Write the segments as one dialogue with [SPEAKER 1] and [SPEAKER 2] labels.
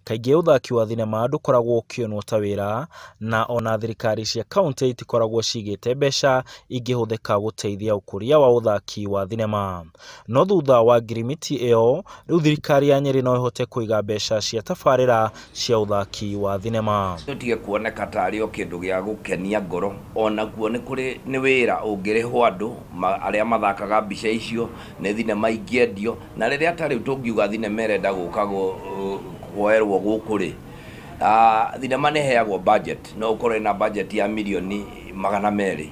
[SPEAKER 1] Kaingĩ ũthaki wa thinema ndũkoragwo ũkĩonwo ta wĩra, na ona thirikari cia kaunti itikoragwo cigĩte mbeca ingĩhũthĩka gũteithia ũkũria wa ũthaki wa thinema. No thutha wa ngirimiti ĩyo, rĩu thirikari ya Nyĩrĩ no ĩhote kũiga mbeca cia tabarĩra cia ũthaki wa thinema.
[SPEAKER 2] Tũtige kuoneka tarĩ o kĩndũ gĩa gũkenia ngoro, onakuo nĩ kũrĩ nĩ wĩra ũngĩrĩhwo andũ arĩa mathakaga mbica icio, nĩ thinema ingĩendio, na rĩrĩa ta rĩu tũngiuga thinema ĩrenda gũka kuoerwo gũkũ rĩ, thinema nĩ ĩheagwo budget, no ũkorwo ĩna budget ya mirioni 200.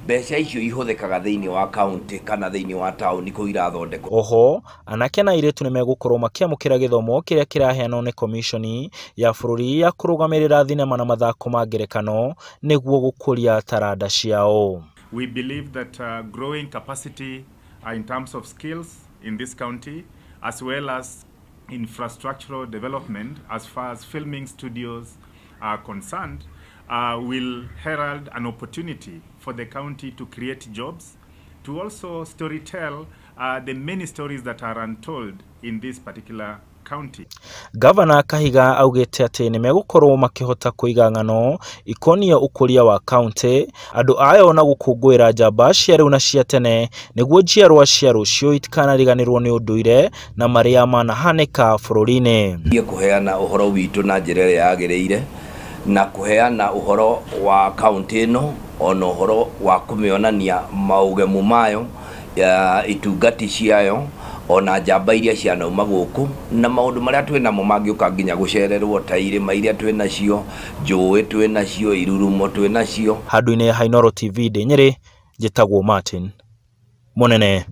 [SPEAKER 2] Mbeca icio ihũthĩkaga thĩinĩ wa county kana thĩinĩ wa taũni kũu irathondekwo.
[SPEAKER 1] Oho, anake na airĩtu nĩ megũkorwo makĩamũkĩra gĩthomo kĩrĩa kĩraheanwo nĩ Commission ya bũrũri ya kũrũgamĩrĩra thinema na mathako ma ngerekano nĩguo gũkũria taranda ciao.
[SPEAKER 3] We believe that growing capacity in terms of skills in this county, as well as infrastructural development as far as filming studios are concerned, will herald an opportunity for the county to create jobs, to also storytell the many stories that are untold in this particular county.
[SPEAKER 1] Gavana Kahiga augĩte atĩ nĩ megũkorwo makĩhota kũiga ng'ano ikoniĩ ũkũria wa kaunti, andũ ayo na gũkũngũĩra njamba cia rĩu na cia tene nĩguo njiarwa cia rũciũ itikanariganĩrwo nĩ ũndũire na marĩa manahanĩka bũrũri-inĩ.
[SPEAKER 2] Kũheana ũhoro witũ na njĩra ĩrĩa yagĩrĩire, na kũheana ũhoro wa kaunti ĩno, ona ũhoro wa kũmĩonania maũgemu mayo, ya itungati ciayo, ona njamba iria cianauma gũkũ, na maũndũ marĩa twĩnamo mangĩũka nginya gũcererwo ta irĩma iria twĩnacio, njũĩ twĩnacio, irurumo twĩnacio.
[SPEAKER 1] Handũ-inĩ ha Inooro TV ndĩ Nyĩrĩ, njĩtagwo Martin Mũnene.